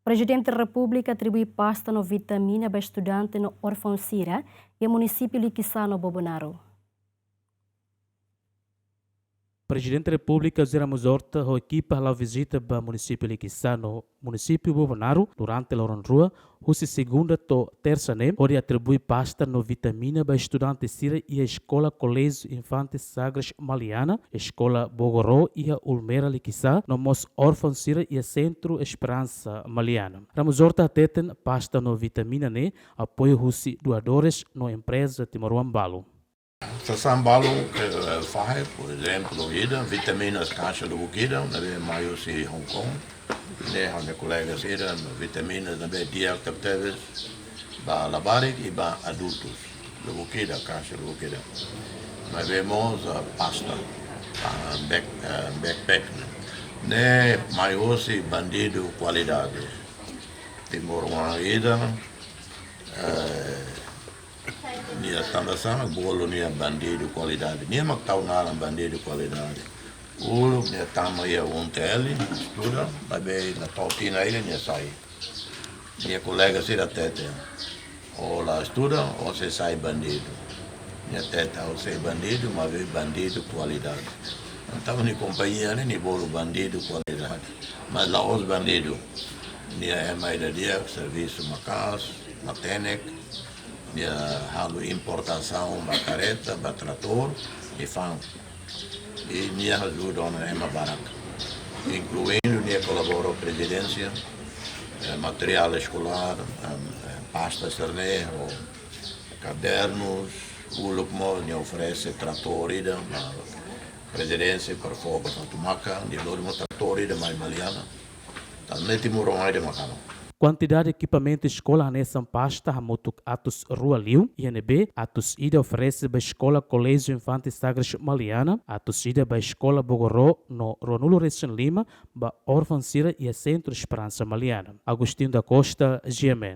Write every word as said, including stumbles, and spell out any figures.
Prezidente Repúblika atribui pasta no vitamina ba estudante no órfaun sira iha munisípiu Likisá no Bobonaro. Prezidente Repúblika José Ramos Horta ho ekipa hala'o vizita ba munisípiu Likisá no munisípiu Bobonaro durante loron rua, husi segunda to'o tersa ne'e, hodi atribui pasta no vitamina ba estudante sira iha Eskola Koléjiu Infante Sagres Maliana, Eskola Bogoró iha Ulmera Likisá, no mós órfaun sira iha Sentru Esperansa Maliana. Ramos Horta hateten pasta no vitamina ne'e apoiu husi doadores no empreza timoroan balu. Sasán balu, eh, fahe, por ezemplu, ida, vitaminas kaixa lubuk ida, ne'ebé mai husi Hong Kong, ne'e ha'u-nia kolega sira, vitaminas ne'ebé di'ak tebetebes ba labarik i ba adultus, lubuk ida, kaixa lubuk ida. Ne'ebé mós, ah, pasta, ah, back-, ah, backpack, ne'e. Ne'e mai husi Bandidu Kualidade. Timoroan ida, eh, nia tanba sá mak bolu nia Bandidu Kualidade. Nia mak tau naran Bandidu Kualidade. Uluk nia tama iha U N T L, estuda, maibé na to'o tinan ida nia sai. Nia kolega sira hatete: "Ó la estuda, ó sei sai bandidu." Nia hatete: "Ha'u sei bandidu, maibé bandidu kualidade." Entaun nia kompañia ne'e nia bolu Bandidu Kualidade. Mas la'ós bandidu. Nia ema ida di'ak, servisu maka'as, matenek, nia halo importasaun ba kareta, ba tratór, i fa'an. I nia ajuda ona ema barak. Inkluindu nia kolabora Prezidénsia, eh, materiál eskolár, eh, pasta sira-ne'e, ho kadernus, uluk mós nia oferese tratór ida ba Prezidénsia para fó ba Fatumaka, nia lori mós tratór ida mai Maliana. Tan ne'e timoroan ida mak halo. Kuantidade ekipamentu eskola hanesan pasta hamutuk atus rua liu, iha ne'ebé atus ida oferese ba Eskola Koléjiu Infante Sagres Maliana, atus ida ba Eskola Bogoró no ruanulu-resin-lima ba órfaun sira iha Sentru Esperansa Maliana. Agostinho da Costa, G M N.